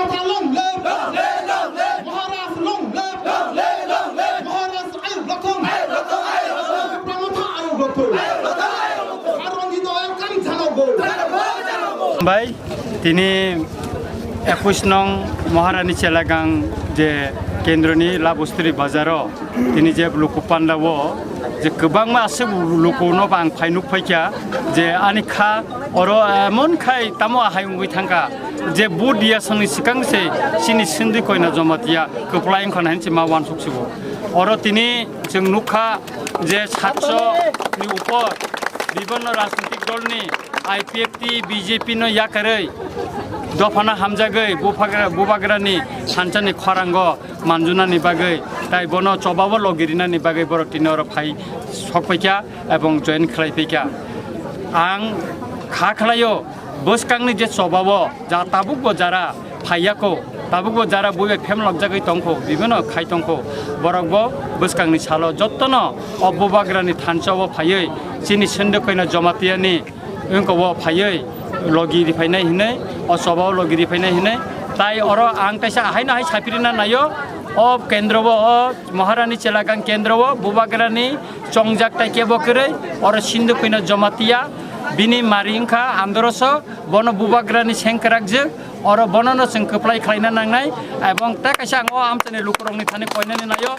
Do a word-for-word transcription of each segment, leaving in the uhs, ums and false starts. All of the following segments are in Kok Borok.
Long live! Long live, long live! Maharaj long live! Long live, long live! Maharaj ayuk lathung! Ayuk lathung, ayuk lathung! Tipra Motha ayuk lathung! Ayuk lathung, ayuk lathung! Aroni no ayuk kari janogo! Bai, tini ekush nong Maharani Chelagang je kendroni Labustri bazaro tini je luku pandao je kwbangma aswk lukuno bang phai nuk phaikha je ani kha oro emon khai tamo ahai wngwi thangkha. Je vote diya songni swkang se chini Sindhu Koina Jamatia kwplai wngkha na hinwi ma uansuk sibo. Oro tini chwng nukha je satsho ni upor bibhinno rajnitik dolni I P F T, B J P no yakarwi dophano hamjagwi bubagra-, bubagrani thansani khorango manjunani bagwi tai bono chobao logirinani bagwi borok tini oro phai sokphaikha ebong join khlaiphikha. Ang kha khlaio, bwskangni je chobao ja tabukbo jara phaiyako, tabukbo jara buibai phemlokjagwi tongkho, bibino khai tongkho, borokbo bwskangni salo jottono o bubagrani thansao phaiwi chini Sindhu Koina Jamatiani wngkho phaiwi logi riphainai hinwi, o chobao logi riphainai hinwi. Tai oro ang kaisa ahaino hai saphirina naio, o kendro o, o Maharani Chelagang kendro o bubagrani chongjak tai kebo kwrwi, oro Sindhu Koina Jamatia, bini mari wngkha androso, bono bubagrani sengkrakjwk, oro bonono chwng kwplai khlaina nangnai, ebong tei kaisa ang o amchaini lukurokni thani koinani naio,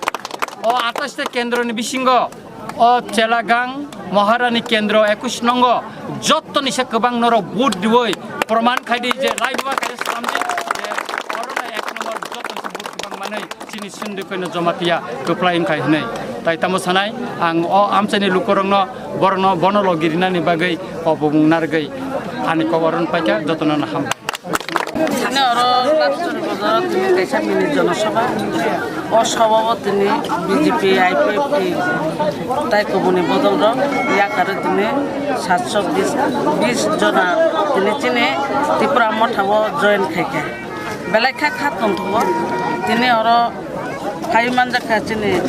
o atais ta kendroni bisingo, o Chelagang Maharani kendro ekush nongo, jottoni se kwbang norok vote diwi proman khaidi je lai buba kaisa swnamdi, je orono ek number jottoni se vote kwbang manwi. Chini Sindhu Koina Jamatia kwplai wngkhai hinwi. Tai tamo sanai, ang o amchaini lukurokno, borokno, bono logi rinani bagwi kobong narwgwi ani kok oro paikha, jotono no hambai. Chini oro Labstri bazaro tini kaisa mini jonosabha. O sabhao tini B J P, I P F T tai kubuni bodolrok yakarwi tini satso bis, bis jona tini chini Tipra Mothao join khaikha. Belai kha kha tongthogo. Tini oro phai manjakha chini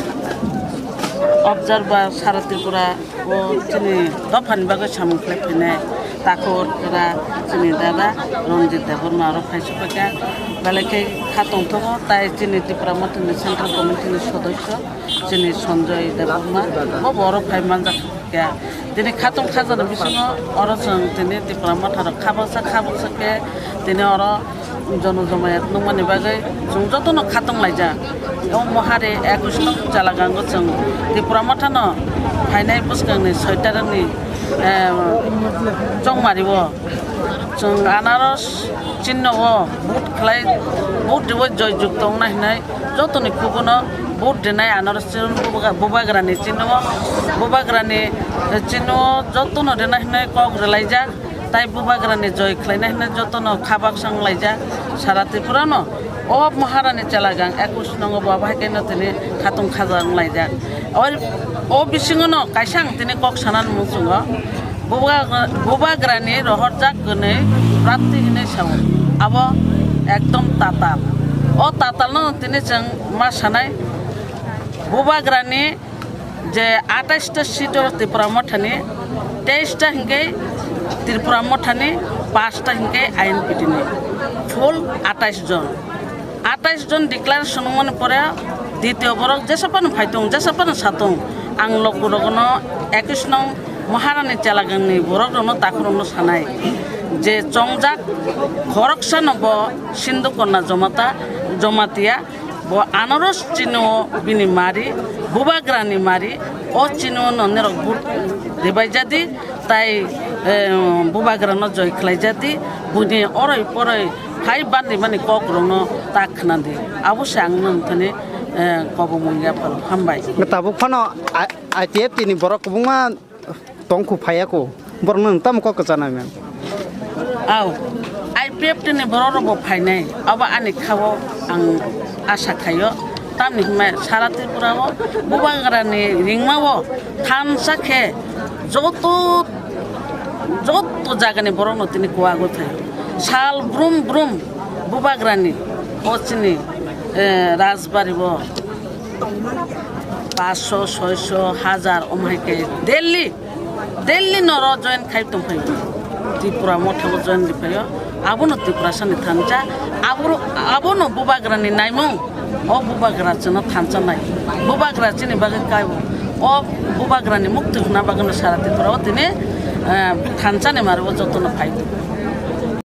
observer sara Tripura o chini dophani bagwi samung khlai phainai takhuk kra chini dada Ranjit Debbarma oro phai sokphaikha. Belai khe kha tongthogo tai chini Tipra Mothani Central Committee ni sodosyo chini Sanjoy Debbarma bo oro phai manjakha. Tini khatong khajana bisingo oro chwng tini Tipra Motha rok khabaksa khabaksa khe tini oro jono jomayat nukmani bagwi chwng jotono khatong laijak. O mohari ekush nong Chelagango chwng Tipra Mothano phainai bwskangni soitarokni, eh, chongmario chwng anaros chinno o vote khlai, vote riwi joy jukto wngnai hinwi jotoni kubuno vote rinai anaros chwng bubagra-, bubagrani chinno o, bubagrani, eh, chinno o jotono rinai hinwi kok rwlaijak. Tai bubagrani joy khlainai hinwi jotono khabaksa wnglaijak sara Tripurano. O Maharani Chelagang ekush nongo bo bahai khe no tini khatong khaja wnglaijak. O, o bisingo no kaisa ang tini kok sanani muchungo. Bubagra-, bubagrani rohorjak gwnwi prapti hinwi sao. Abo ekdom tatal. O tatalno tini chwng ma sanai bubagrani je atais ta seat o Tipra Mothani, teis ta hinkhe Tipra Mothani, paanch ta hinkhe I N P T ni. Full atais jon. Atais jon declaration wngmani pore ditiyo borok jesa phano phai tong, jesa phano sa tong. Ang lokurokno ekush nong Maharani Chelagangni borok rokno takhurokno sanai je chongjak khoroksa no bo Sindhu Kanya Jamata, Jamatia, bo anaros chini o bini mari, bubagrani mari, o chini o no norok vote ribai jadi, tai, eh, bubagrano joy khlai jadi, buini oroi poroi hai bandi mani kok rokno ta khna di. Abo se ang nang thani, eh, kobomung ya phal hambai. Tabuk phano I-, I T F T ni borok kwbangma tongkhu phaiya kho, borokno nwng tamo kok kwchanai man? Au, I P F T ni borok rok bo phainai, abo ani khao ang asa khaio. Tamni hwnmai sara Tripura o bubagra ni ringma o thansa khe joto, joto jaga ni borok no tini kuagwi phaio. Sal brum brum bubagra ni o chini, eh, Rajbari o paanch sho, soi sho, hajar, omo hai khe daily, daily noro join khai tongphai. Tripura motha o join riphaio, abono Tiprasani thansa, aboro, abono bubagrani naimung, o bubagra chwngno thansa nai, bubagra chini bagwi kaibo, o bubagrani mukti hwnna bagwino sara Tripura o tini, eh, thansani mari o jotono phai.